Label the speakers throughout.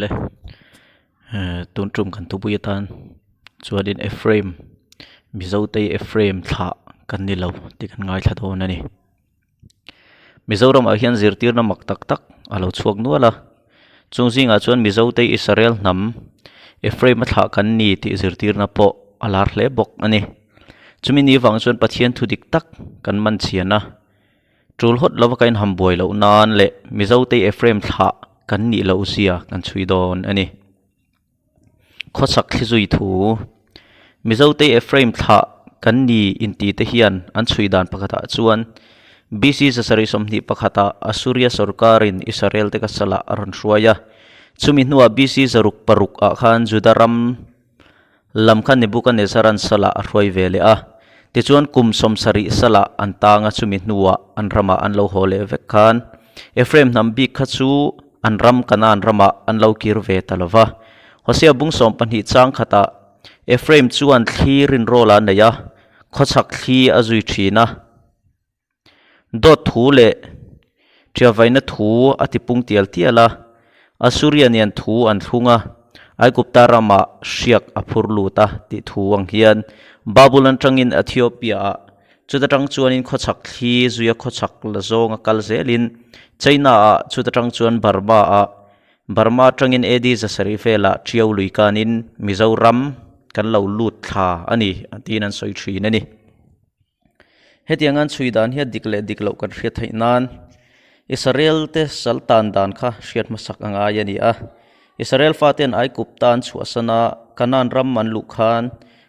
Speaker 1: Le tun tum kan thupui atan chuanin Ephraim Mizote Ephraim thlah kan ni lo tih kan ngaithla dawn a ni. Mizoramah hian zirtirna mak tak tak a lo chhuak nual a, chung zingah chuan Mizote Israel hnam Ephraim a thlah kan ni tih zirtirna pawh a lar hle bawk a ni. Chumi ni vang chuan Pathian thu dik tak kan man chhian a. Tul hawt lova ka inham buai loh nan leh Mizote Ephraim thlah kan nih loh zia kan chhui dawn a ni. Khawchhak thli zui thu, Mizote Ephraim thlah kan ni inti te hian an chhui dan pakhatah chuan BC 721 ah Assuria sorkarin Israel te ka salah a rawn hruai a, chumi hnuah BC 606 ah khan Juda ram Lam kha Nebukanezaran salah a hruai ve leh a, tichuan kum 70 salah an tang a chumi hnuah an ramah an lo haw leh vek khan Ephraim hnam bik kha chu an ram Kanaan ramah an lo kir ve ta lo va. Hosea bung 12 chang khatah Ephraim chuan thli rinrawl a nei a, khawchhak thli a zui thin a. Dawt thu leh ṭiavaina thu a ti pung tial tial a, Assuria nen thu an thlung a, Aigupta ramah hriak a phur lut a tih thu ang hian Babulon aṭangin Ethiopia-ah, chuta ṭang chuanin khawchhak thli zuia khawchhak la zawnga kal zelin China-ah, chuta ṭang chuan Burma-ah, Burma aṭangin AD 700 velah ṭiau lui kanin Mizoram kan lo lut thla a ni tiin an sawi ṭhin a ni. Hetiang an chhui dan hian dik leh dik loh kan hriat theih nan Israel te sal tan dan kha hriat hmasak a ngai a ni a. Israel faten Aikup tan chhuahsan a Kanaan ram an luh khan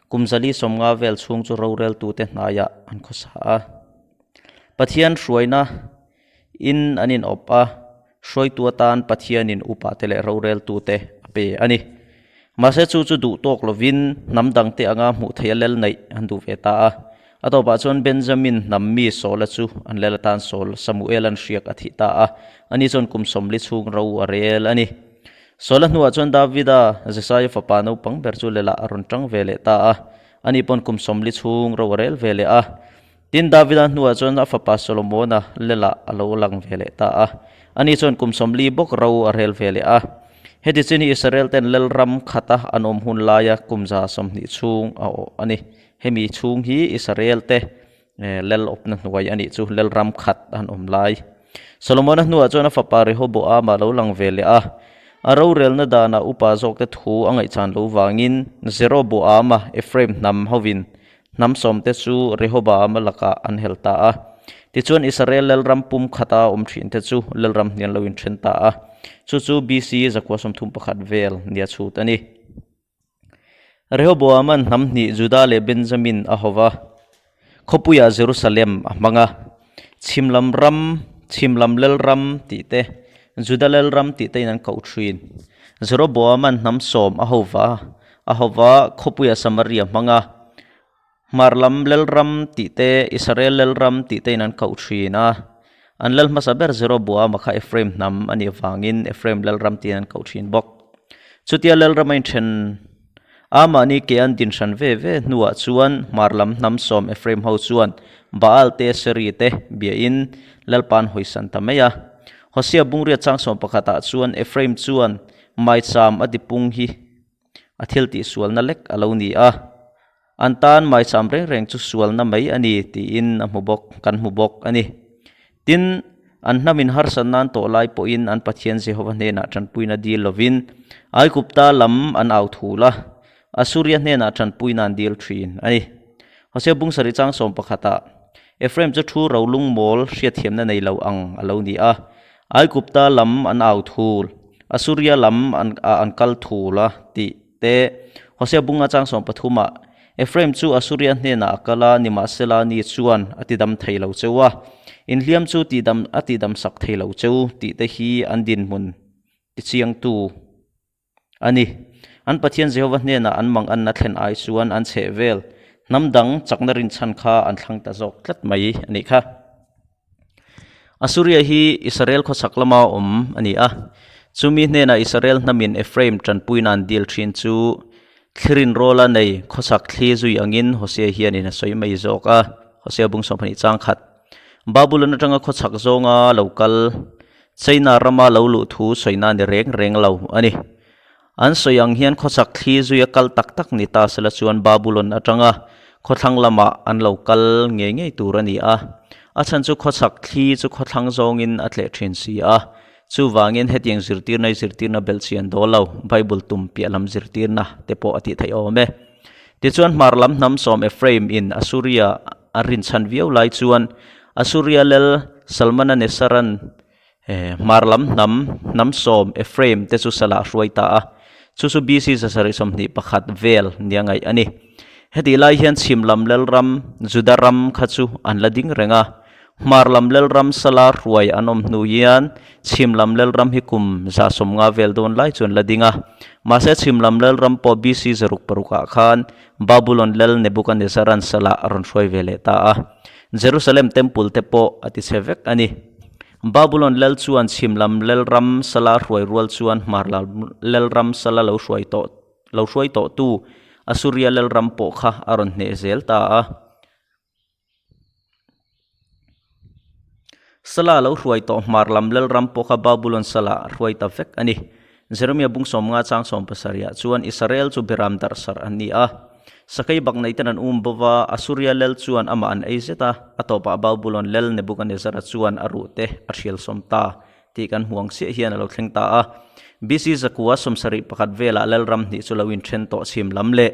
Speaker 1: kum zali 50 vel chhung chu roreltute hnaiah an khawsa a. Pathian hruaina in an inawp a. Hruaitu atan Pathianin upate leh roreltute a pe a ni. Mahse chu chu duh tawk lovin hnam dangte anga hmuh theih a lel neih an duh ve ta a. A tawpah chuan Benjamin hnam mi Saula chu an lel atan Saul Samuela'n hriak a thih ta a, ani chuan kum 40 chhung ro a rel a ni. Saula hnuah chuan Davida, Jesaia fapa naupang ber chu lelah a rawn tang ve leh ta a, ani pawn kum 40 chhung ro a rel ve leh a. Tin, Davida hnuah chuan a fapa Solomona lelah a lo lang ve leh ta a. Ani chuan kum 40 bawk ro a rel ve leh a. Heti chin hi Israel ten Lalram khata an awm hun laia kum 120 chhung a awh a ni. Hemi chhung hi Israel te Lal awpna hnuai a nih chu, Lalram khat an awm lai. Solomona hnuah chuan a fapa Rehoboama a lo lang ve leh a. A rorelna danah upa zawkte thu a ngaihchan lo vangin Jeroboama, Ephraim hnam hovin Hnam sawmte chu Rehoboama lakah an hel ta a. Tichuan Israel lalram pum khata awm thinte chu lalram hnian lo inthen ta a. Chu chu BC 131 vel nia chhut a ni. Rehoboama'n hnam hnih Juda leh Benjamin a hova, khawpuiah Jerusalem a hmang a. Chhimlam ram, Chhimlam lalram tih te, Juda lalram tih tein an koh thin. Jeroboama'n hnam sawm a hova, A hova khawpuia Samaria hmanga Hmar lam Lalram tih te, Israel Lalram tih tein an koh thin a. An lal hmasa ber Jeroboama kha Ephraim hnam a nih avangin Ephraim Lalram tiin an koh thin bawk. Chutia Lalram a inthen a mahni ke an din hran ve ve hnuah chuan Hmar lam hnam sawm Ephraim ho chuan Baal te Seri te biain Lalpa an hawisan ta mai a. Hosea bungriat chang 11 ah chuan Ephraim chuan maicham a tipung hi A thil tih sualna lek a lo ni a, an tan maicham reng reng chu sualna mai a ni tiin a hmu bawk, kan hmu bawk a ni. Tin, an hnamin harsat nan tawh lai pawhin an Pathian Jehova hnenah tanpuina dil lovin Aigupta lam an au thul a, Assuria hnenah tanpuina an dil thin a ni. Hosea bung sarih chang 11 ah, Ephraim chu thu rolung mawl hriatthiamna nei lo ang a lo ni a, Aigupta lam an au thul. Assuria lam an ah an kal thul a tih te Hosea bunga chang 13 ah Ephraim chu Assuria hnenah a kal a, nimahsela ni chuan a tidam thei lo cheu a, inhliam chu tihdam a tihdam sak thei lo cheu tih te hi an dinhmun tichiangtu a ni. An Pathian Jehova hnenah an manganna thlen ai chuan an chheh vel hnam dang chakna rinchhan kha an thlang ta zawk tlat mai a nih kha. Assuria hi Israel khawchhak lama awm a ni a, chumi hnenah Israel hnamin Ephraim tanpuina an dil thin chu thlirin rawla nei khawchhak thli zui angin Hosea hianin a sawi mai zawk a, Hosea bung 12 chang khat. Babulon atanga khawchhak zawnga lo kal China rama lo luh thu sawina ni reng reng lo a ni. An sawi ang hian khawchhak thli zuia kal tak tak ni ta sela chuan Babulon atanga khawthlang lamah an lo kal ngei ngei tur a ni a. A chhan chu khawchhak thli chu khawthlang zawngin a tleh thin si a. Chuvangin hetiang zirtirna hi zirtirna belhchian dawl lo, Bible tum piah lam zirtirna te pawh a tih theih awm e. Tichuan hmar lam hnam sawm Ephraim in Assuria a rinchhan viau lai chuan Assuria lel Salmananesaran Hmar lam hnam, hnam sawm, Ephraim te chu salah hruai ta a, chu chu BC 721 vel nia ngaih a ni. Hetih lai hian chhim lam lalram, Juda ram kha chu an la ding reng a. Hmar lam lalram sala hruai an awm hnu hian chhim lam lalram hi kum 150 vel dawn lai chu an la ding a. Mahse chhim lam lalram pawh BC 606 ah khan Babulon lal Nebuchadnezzar-a'n salah a rawn hruai ve leh ta a. Jerusalem Temple te pawh a tichhe vek a ni. Babulon lal chuan chhim lam lalram sala hruai rual chuan hmar lam lalram sala lo hruai tawh lo hruai tawhtu Assuria lalram pawh kha a rawn hneh zel ta a. Sala lo hruai tawh hmar lam lalram pawh kha Babulon sala hruai ta vek a ni. Jeremia bung sawmnga chang sawm pasarihah chuan Israel chu beram darhsarh an ni a. Sakei bak neiten an um bo va, Assuria lel chuan amah an ei zet a, a tawpah Babulon lel Nebuchadnezzar-a chuan a ruhte a hrial sawm ta tih kan hmu ang chiah hian a lo thleng ta a. BC zakua 71 velah lalram hnih chu lo inthen tawh chhim lam leh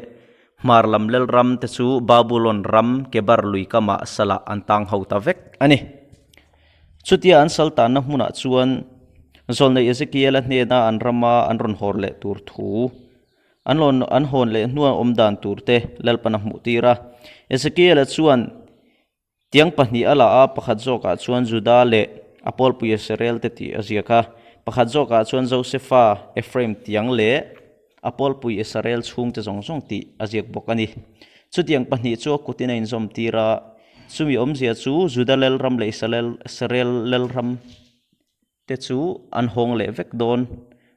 Speaker 1: hmar lam lalram te chu Babulon ram Kebar lui kamah salah an tang ho ta vek a ni. Chutia an sal tanna hmunah chuan Zawlnei Ezekiel-a hnena an rama an rawn hawr leh tur thu, an rawn an hawn leh hnua awm dan tur te Lalpan a hmuh tir a. Ezekiel-a chuan tiang pahnih a la a, pakhat zawkah chuan Juda leh a pawlpui Israel te tih a ziak a, pakhat zawkah chuan Josefa, Ephraim tiang leh a pawlpui Israel chhungte zawng zawng tih a ziak bawk a ni. Chutiang pahnih chu a kutin a inzawm tir a, chumi awmzia chu Juda lalram leh Israel lalram te chu an hawng leh vek dawn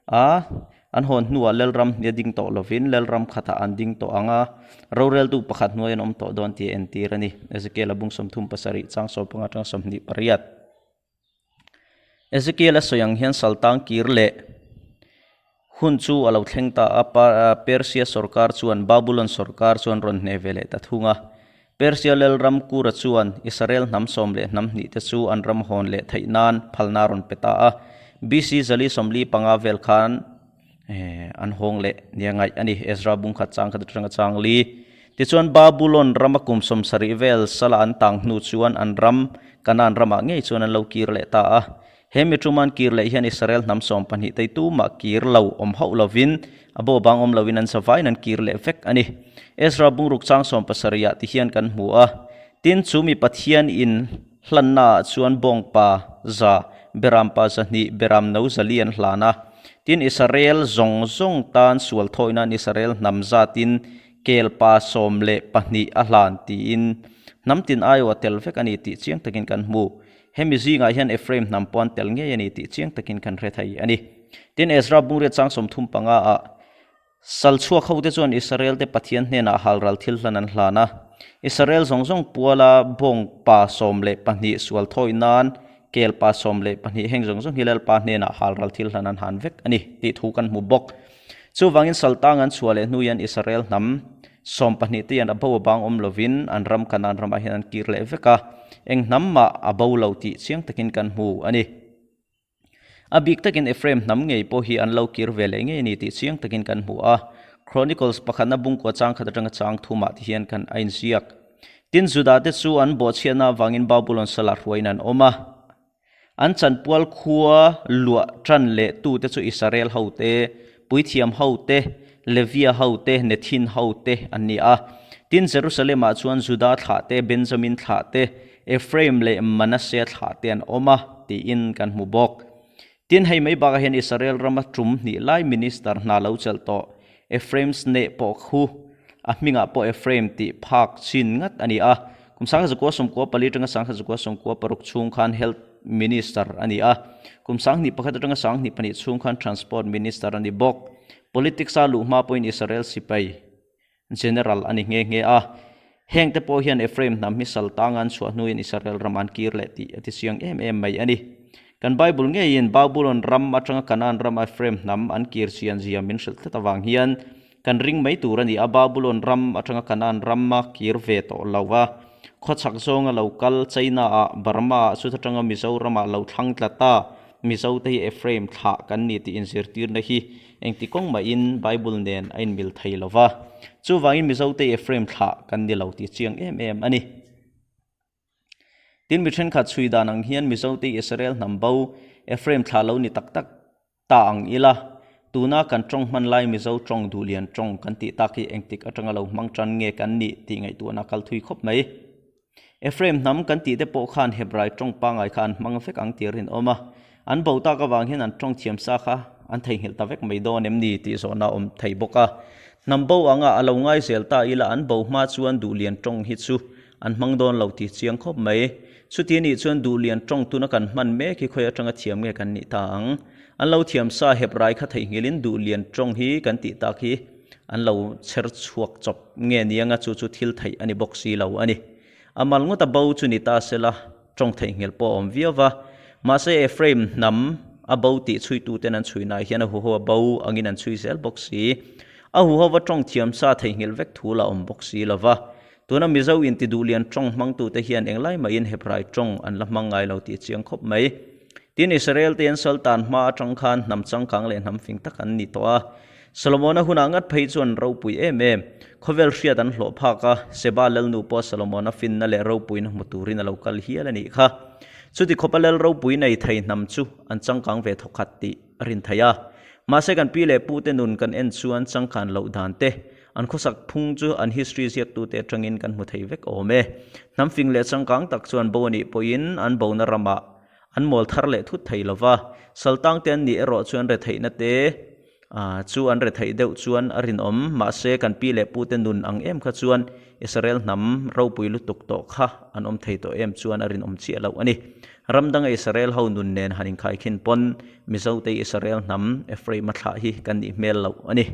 Speaker 1: a, an hawn hnuah lalram hnia ding tawh lovin lalram khatah an ding tawh ang a, roreltu pakhat hnuai an awm tawh dawn tih a entir a ni. Ezekiel a bung 37 chang 15 atanga 28. Ezekiel a sawi ang hian saltang kir leh hun chu a lo thleng ta a, Persia sorkar chuan Babulon sorkar chuan rawn hneh ve leh ta thung a. Persia lalram Kura chuan Israel hnam sawm leh hnam hnih te chu an ram hawn leh theih nan phalna a rawn pe ta a. BC 445 vel khan An hawng leh nia ngaih a ni. Ezra bung khat chang khat atanga chang li. Tichuan Babulon rama kum 70 vel sala an tang hnu chuan an ram Kanaan ramah ngei chuan an lo kir leh ta a. He mi ṭuman kir leh hian Israel hnam 12 tei tumah kir lo awm hauh lovin a bawbang awm loin an zavaiin an kir leh vek a ni. Ezra bungruk chang 70 ah ti hian kan hmu a. Tin, chu mi Pathian in Hlannaah chuan bawngpa za, berampa 200, beram no 400 an hlan a. Tin, Israel zawng zawng tan sual thawi nan Israel hnam zatin kelpa 12 a hlan tiin hnam tin aiawh a tel vek a ni tih chiang takin kan hmu. Hemi zingah hian Ephraim hnam pawh an tel ngei a ni tih chiang takin kan hre thei a ni. Tin, Ezra bungriat chang 35 ah Sal chhuak hote chuan Israel-te Pathian hnenah halral thil hlan an hlan a. Israel zawng zawng puala bawng pa 12 sual thawi nan kel pa 12 heng zawng zawng hi Lalpa hnenah halral thil hlan an han vek a ni tih thu kan hmu bawk. Chuvangin sal tang an chhuah leh hnu hian Israel hnam 12 te hian a bo a bang awm lovin an ram Kanaan ramah hian an kir leh vek a, eng hnam mah a bo lo tih chiang takin kan hmu a ni. A bik takin Ephraim hnam ngei pawh hi an lo kir ve leh ngei a ni tih chiang takin kan hmu a. Chronicles pakhatna bungkua chang khat atanga chang thumah ti hian kan a inziak. Tin, Judah te chu an bawhchhiatna avangin Babulon salah hruaiin an awm a. An chanpual khua luah tan leh tute chu Israel hote, puithiam hote, Levia hote, Nethin hote an ni a. Tin, Jerusalem-ah chuan Judah thlahte, Benjamin thlahte, Ephraim leh Manasseh thlahte an awm a, tiin kan hmu bawk. Tin, hei mai bakah hian Israel rama tum hnih lai minister hna lo chelh tawh Ephraim Sneh pawh khu a hmingah pawh Ephraim tih phak chin ngat a ni a. Kum 1994 atanga 1996 chhung khan Health Minister a ni a. Kum 2001 atanga 2002 chhung khan Transport Minister a ni bawk. Politics-a luh hma pawhin Israel sipai General a ni nghe nghe a. Hengte pawh hian Ephraim hnam hi sal tanga an chhuah hnuin Israel ram an kir leh tih a ti chiang em em mai a ni. Kan Bible ngeiin Babulon ram atanga Kanaan ram Ephraim hnam an kir chian zia min hrilh tlat avang hian kan ring mai tur a ni a, Babulon ram atanga Kanaan rama kir ve tawh lo a, khawchhak zawnga lo kal China-ah, Burma-ah chut atanga Mizoramah lo thlang tla ta Mizote hi Ephraim thlah kan ni tih inzirtirna hi engti kawng mahin Bible nen a inmil thei lo va, chuvangin Mizote Ephraim thlah kan ni lo tih chiang em em a ni. Tin, mi thenkhat chhui dan ang hian Mizote Israel hnam bo Ephraim thlah lo ni tak tak ta ang ila, tuna kan tawng hman lai Mizo tawng duhlian tawng kan tih tak hi engtik atanga lo hmang tan nge kan nih tih ngaihtuahna kal thui khawp mai. Ephraim hnam kan tih te pawh khan Hebrai tawng pangngai kha an hmang vek ang tih rinawm a, an bo tak avang hian an tawng thiam sa kha an theihnghilh ta vek mai dawn em ni tih zawhna a awm thei bawk a. Hnam bo anga a lo ngai zel ta ila an bo hma chuan duhlian tawng hi chu An hmang dawn lo tih chiang khawp mai. Chuti anih chuan duhlian tawng tuna kan hman mek hi khawi atanga thiam nge kan nih ta ang. An lo thiam sa hep rai kha theihnghilhin duhlian tawng hi kan tih tak hi an lo chher chhuak chawp nge nianga chu chu thil theih a ni bawk si lo a ni. A mal ngawta bo chu ni ta sela tawng theihnghilh pawh a awm viau va. Mahse Ephraim hnam a bo tih chhuituten an chhuinah hian a huho a bo angin an chhui zel bawk si. A huhova tawng thiam sa theihnghilh vek thu la awm bawk si lo va. Tuna Mizo inti duhlian tawng hmangtute hian englai mahin Hebrai tawng an la hmang ngai lo tih a chiang khawp mai. Tin, Israel-te an saltan hma atang khan hnam changkang leh hnam fing tak an ni tawh a. Solomona hunah ngat phei chuan ropui em em. Khawvel hriat an hlawh phak a, Seba lalnu pawh Solomona finna leh ropuina hmu turin a lo kal hial a nih kha. Chuti khawpa lal ropui nei thei hnam chu an changkang ve thawkhat tih a rin theih a. Mahse kan pi leh pute nun kan en chuan changkan loh dan te, An khawsak phung chu an history ziaktute atangin kan hmu thei vek awm e. Hnam fing leh changkang tak chuan bo a nih pawhin an bona ramah an mawl thar leh thut thei lo va. Saltangte an nih erawh chuan retheihna te chu an retheih deuh chuan a rinawm. Mahse kan pi leh pute nun ang em kha chuan Israel hnam ropui lutuk tawh kha an awm thei tawh em chuan a rinawm chiah loh a ni. Ram danga Israel ho nun nen han inkhaikhin pawn Mizote Israel hnam Ephraim-a thlah hi kan nih hmel loh a ni.